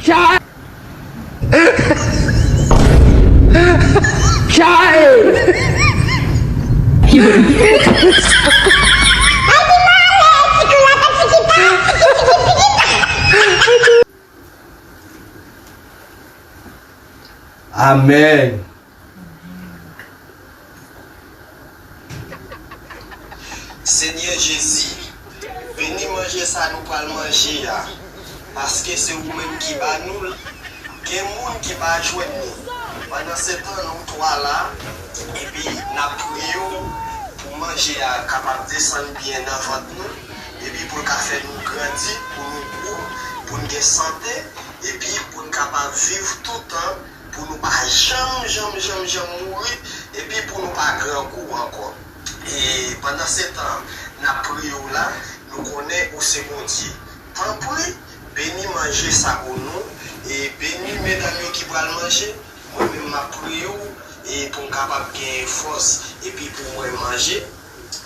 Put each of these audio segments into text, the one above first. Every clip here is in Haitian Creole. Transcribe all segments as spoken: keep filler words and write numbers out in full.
Chay! Chay! Amèn. Senyè Jezi, beni manje sa nou pral manje a, paske se ou menm ki ba nou l. Gen moun ki pa jwenn li. Pandansetan, nou twa la, epi n ap priye w pou manje a kapab desann byen nan vant nou, epi pou l ka fè nou grandi, pou nou gwo, pou n gen sante, epi pou n kapab viv toutan, pou nou pa janm, janm, janm, janm mouri, epi pou nou pa grangou ankò. E pandansetan, n ap priye w la, nou konnen ou se Bondye. Tanpri, beni manje sa pou nou, e beni medam yo ki pral manje. Mwen menm, m ap priye w, e pou m kapab gen fòs, epi pou mwen manje,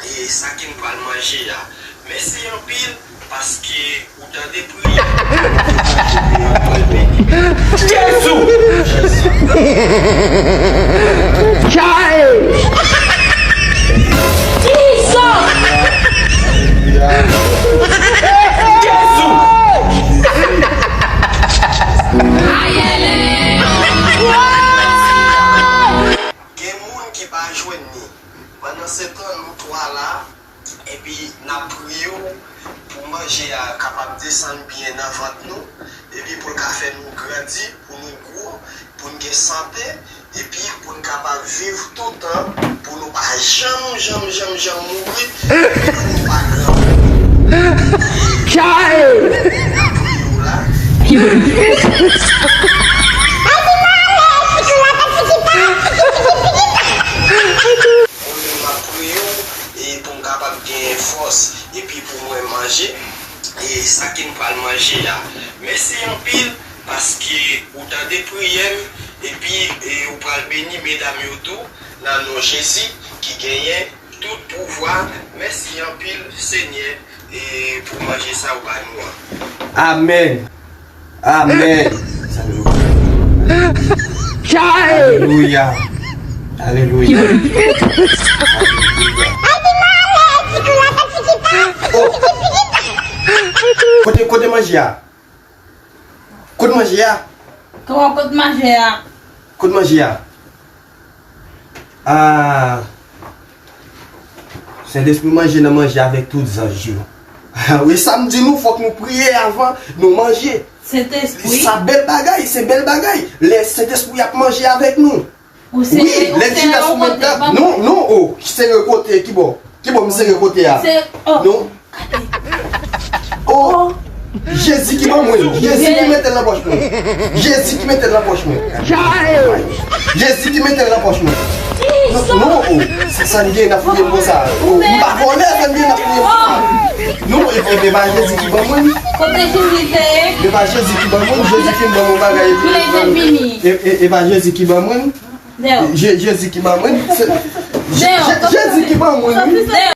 e sa ke m pral manje a. Mèsi anpil, paske ou tande priyè. Jezi! Jezi! Jezi! Gen moun ki pa jwenn li. Pandansetan, nou twa la, epi n ap priye w pou manje a kapab desann byen nan vant nou, epi pou l ka fè nou grandi, pou nou gwo, pou n gen sante, epi pou n kapab viv toutan, pou nou pa janm, janm, janm, janm mouri, epi pou nou pa grangou. Chay! N ap priye w la. Mwen menm, m ap priye w, e pou m kapab gen fòs, epi pou mwen manje, e sa ke m pral manje a. Mèsi anpil, paske ou tande priyè m, epi, e, ou pral beni medam yo tou, nan non Jezi ki genyen tout pouvwa. Mèsi anpil, Senyè, e pou manje sa ou ba nou an. Amèn. Amèn. Alelouya. Alelouya. Alelouya. Oh. Kote, kote manje a? Kote manje a? Kòman kote manje a? Kote manje a? Ah. Sentespri manje nan manje avèk tout zanj yo. Wi, sa m di nou, fòk nou priye avan nou manje. Sentespri? Sa bèl bagay, se bèl bagay. Lè Sentespri ap manje avèk nou. Wi, lè Jida sou menm tab. Non, non, oh, sere kote, ki bò? Ki bò m sere kote a? Non. Oh, Jezi ki ban mwen, Jezi ki mete l nan pòch mwen. Jezi ki mete l nan pòch mwen. Jezi ki mete l nan pòch mwen. Non, non, oh, sa, sa n gen n ap fouye m konsa. Oh, m pa vòlè, sa n gen n ap fouye m konsa. Non, e, e, e pa Jezi ki ban mwen. Kote Jezi te ye? E pa Jezi ki ban mwen, Jezi fin ban mwen bagay epi. E, e, e pa Jezi ki ban mwen. Je-, Jezi ki ban mwen. Se, Je-, Je-, Jezi ki ban mwen, wi.